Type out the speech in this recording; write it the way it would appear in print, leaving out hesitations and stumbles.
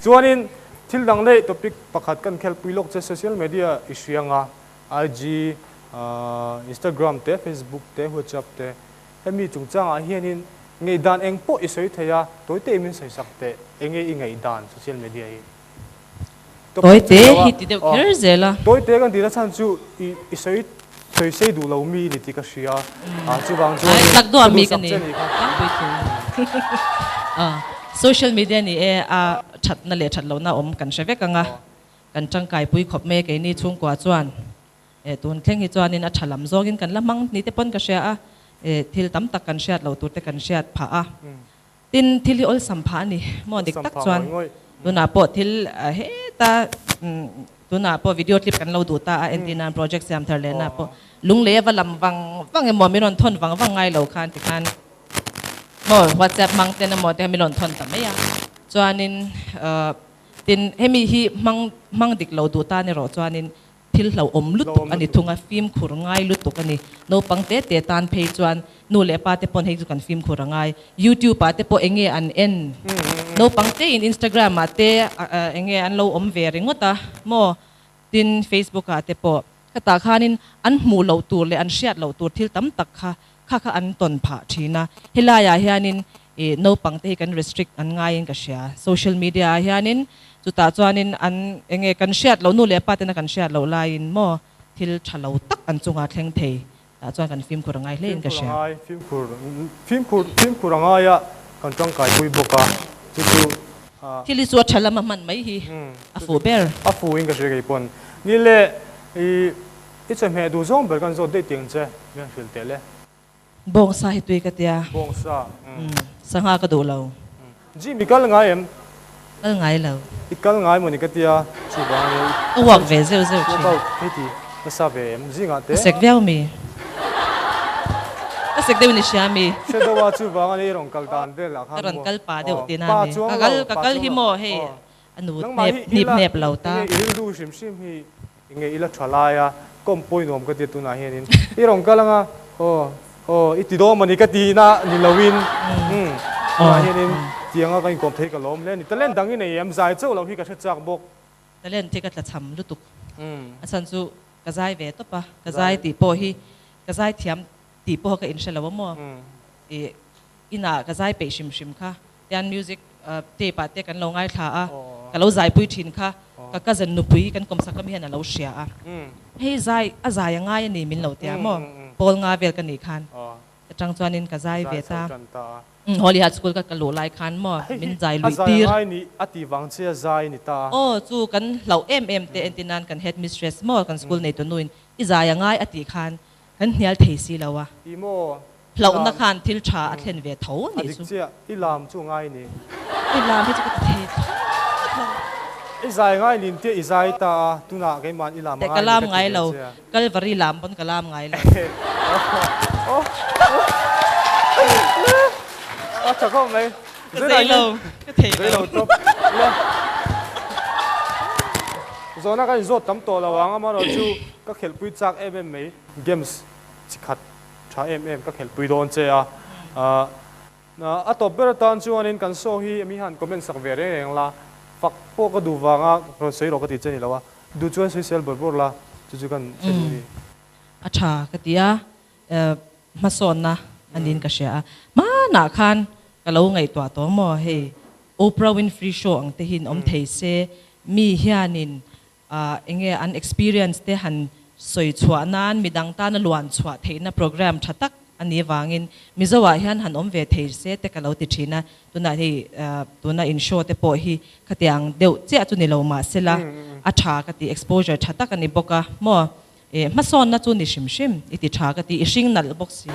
Chuanin thil dang leh topic pakhat kan khelpui lawk che social media i hria anga IG, Instagram te, Facebook te, WhatsApp te hemi chungchangah hianin ngaihdan eng pawh i sawi thei a, tawi te min sawi sak teh enge i ngaihdan social media hi? Tawi te hi ti deuh kher zel a. Tawi te kan tihna chhan chu i sawi sawi sei duh lo mi ni tih ka hria a, chuvang chuan ka duh sak che a nih kha. Social media ni e a thatna leh that lohna awm kan hre vek ang a, kan tangkai pui khawp mai keini chhungkua chuan tun thleng hi chuanin a tha lam zawngin kan la hmang ni te pawn ka hria a, thil tam tak kan hriat loh tur te kan hriat phah a. Tin, thil hi awlsam phah a ni maw dik tak chuan tunah pawh thil heta tunah pawh video clip kan lo duh ta a entir nan project siam thar leh na pawh lunglei a va lam vang vang emaw min rawn thawn vang vang ngai lo khan tikhan maw whatsapp hmang ten emaw te khan min rawn thawn ta mai a chuanin tin hemi hi hmang hmang dik lo duh tan erawh chuanin Thil hlauhawm lutuk a ni thung a, fimkhur ngai lutuk a ni. Naupang te te tan phei chuan nu leh pa te pawn hei chu kan fimkhur a ngai. YouTube ah te pawh eng nge an en? Naupang te in Instagram ah te eng nge an lo awm ve ringawt a maw? Tin, Facebook ah te pawh khatah khanin an hmuh loh tur leh an hriat loh tur thil tam tak kha kha kha an tawn phah thin a. Helaiah hianin ih naupang te hi kan restrict an ngaiin ka hria. Social media ah hianin chutah chuanin an eng nge kan hriat loh nu leh pa tena kan hriat loh laiin maw thil tha lo tak an chungah thleng thei tah chuan kan fimkhur a ngai hlein ka hria. Fimkhur a ngai, fimkhur fimkhur a ngai a kan tangkai pui bawk a chu chu a. Thil hi chu a tha lama hman mai hi a fuh ber. A fuh in ka hria kei pawn. Ni le ih I chawhmeh duh zawng ber kan zawt daih tiang che, min han hrilh teh le. Bawngsa hi tui ka tia. Bawngsa, umm. Sangha ka duh lo. Jim i kal ngai em? Kal ngai lo. I kal ngai maw ni ka tia, chuvang ania i. Ka walk ve zeuh zeuh thin. Walk out hei ti nasa ve em zingah te. Ka sek viau mi. Ka sek deuh in i hria mi. Hre deuh a, chuvang ania i rawn kal dan vel ah khan maw. Ka rawn kal pah deuh tina mi. Ka kal ka kal hi maw hei a nu hnep hnip hnep lo ta. Nangmah hi i la enge i rilru hrim hrim hi Enge ila tha lai a, kawm pawi nuam ka tia tunah hianin i rawn kal anga aw aw i ti dawn mawni ka tihna ni loin umm tunah hianin tianga ka inkawm thei ka lawm hle a ni. Talent dang i nei em? Zai chauh loh hi ka hre chak bawk. Talent hi ka tla cham lutuk a chhan chu ka zai ve tawp a, ka zai tih pawh hi ka zai thiam tih pawh ka inhre lo a maw ih inah ka zai peih hrim hrim kha. Tian music tape ah te kan lo ngaithla a, ka lo zaipui thin kha ka cousin nupui kan kawmsak lam hian a lo hria a, hei zai a zai a ngai a ni min lo tia maw, pawl nga vel ka nih khan ka tang chuanin ka zai ve ta, Holy Heart School ka ka luh lai khan maw min zai luih tir. Aw chu kan hlauh em em te entir nan kan headmistress maw kan school neitu nuin i zai a ngai a tih khan kan hnial thei si lo a. Hlauhna khan thil tha a thlen ve tho a nih chu. A dik chiah, i lam chu ngai ni. I lam hi chu ka ti thei thlawt lo. I zai ngai nin tia i zai ta a, tunah keimahn i lam a ngai ni ka ti ve che a. Kalvari lam pawn ka lam ngai lo. A tha khawp mai. Ka zei lo, ka thei lo. Zei lo tawp. Zawhna ka inzawt tam tawh lo ang, amaherawhchu ka khelhpui chak em em mai games chi khat. Tha em em ka khelhpui dawn che a, a tawp ber atan chuanin kan show hi mi han comment sak ve reng reng la, fak pawh ka duh vanga rawn sawi rawh ka ti che ni lo a, duh chuan sawi sel bawrh bawrh la, chu chu kan hre duh ni. A tha ka ti a, hmasawnna a niin ka hria a, hmanah khan ka lo ngaihtuah tawh maw hei Oprah Winfrey show ang te hian awm thei se, mi hianin Enge an experience te han sawi chhuah nan midang tana luan chhuah theihna program tha tak a nih avangin Mizo ah hian han awm ve thei se te ka lo ti thin a, tunah hei tuna in show te pawh hi khatiang deuh chiah chu ni lo mahsela a tha ka ti, exposure tha tak a ni bawk a maw, hmasawnna chu ni hrim hrim i ti tha ka ti, i hring nalh bawk si.